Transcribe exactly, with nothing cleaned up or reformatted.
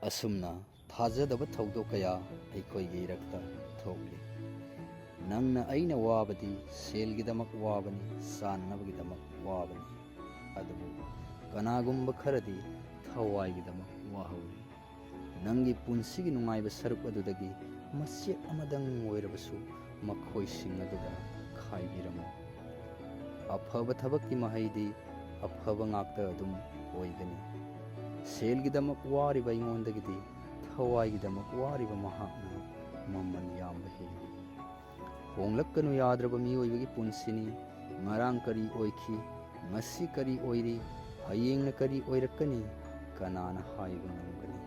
ꯑꯁꯨꯝꯅ ꯊꯥꯖꯗꯕ ꯊꯧꯗꯣꯛ ꯀꯌꯥ ꯑꯩꯈꯣꯏꯒꯤ ꯏꯔꯛꯇ ꯊꯣꯛꯂꯤ꯫ ꯅꯪꯅ ꯑꯩꯅ ꯋꯥꯕꯗꯤ ꯁꯦꯜꯒꯤꯗꯃꯛ ꯋꯥꯕꯅꯤ, ꯆꯥꯅꯅꯕꯒꯤꯗꯃꯛ ꯋꯥꯕꯅꯤ꯫ ꯑꯗꯨꯕꯨ ꯀꯅꯥꯒꯨꯝꯕ ꯈꯔꯗꯤ ꯊꯋꯥꯏꯒꯤꯗꯃꯛ ꯋꯥꯍꯧꯔꯤ꯫ ꯅꯪꯒꯤ ꯄꯨꯟꯁꯤꯒꯤ ꯅꯨꯡꯉꯥꯏꯕ ꯁꯔꯨꯛ ꯑꯗꯨꯗꯒꯤ ꯃꯆꯦꯠ ꯑꯃꯗꯪ ꯑꯣꯏꯔꯕꯁꯨ ꯃꯈꯣꯏꯁꯤꯡ ꯑꯗꯨꯗ ꯈꯥꯏꯕꯤꯔꯝꯃꯨ꯫ ꯑꯐꯕ ꯊꯕꯛꯀꯤ ꯃꯍꯩꯗꯤ ꯑꯐꯕ ꯉꯥꯛꯇ ꯑꯗꯨꯝ ꯑꯣꯏꯒꯅꯤ꯫ ꯁꯦꯜꯒꯤꯗꯃꯛ ꯋꯥꯔꯤꯕ ꯑꯩꯉꯣꯟꯗꯒꯤꯗꯤ ꯊꯋꯥꯏꯒꯤꯗꯃꯛ ꯋꯥꯔꯤꯕ ꯃꯍꯥꯛꯅ ꯃꯃꯜ ꯌꯥꯝꯕ ꯍꯦꯜꯂꯤ꯫ ꯍꯣꯡꯂꯛꯀꯅꯨ ꯌꯥꯗ꯭ꯔꯕ ꯃꯤꯑꯣꯏꯕꯒꯤ ꯄꯨꯟꯁꯤꯅꯤ꯫ ꯉꯔꯥꯡ ꯀꯔꯤ ꯑꯣꯏꯈꯤ, ꯉꯁꯤ ꯀꯔꯤ ꯑꯣꯏꯔꯤ, ꯍꯌꯦꯡꯅ ꯀꯔꯤ ꯑꯣꯏꯔꯛꯀꯅꯤ, ꯀꯅꯥꯅ ꯍꯥꯏꯕ ꯉꯝꯒꯅꯤ?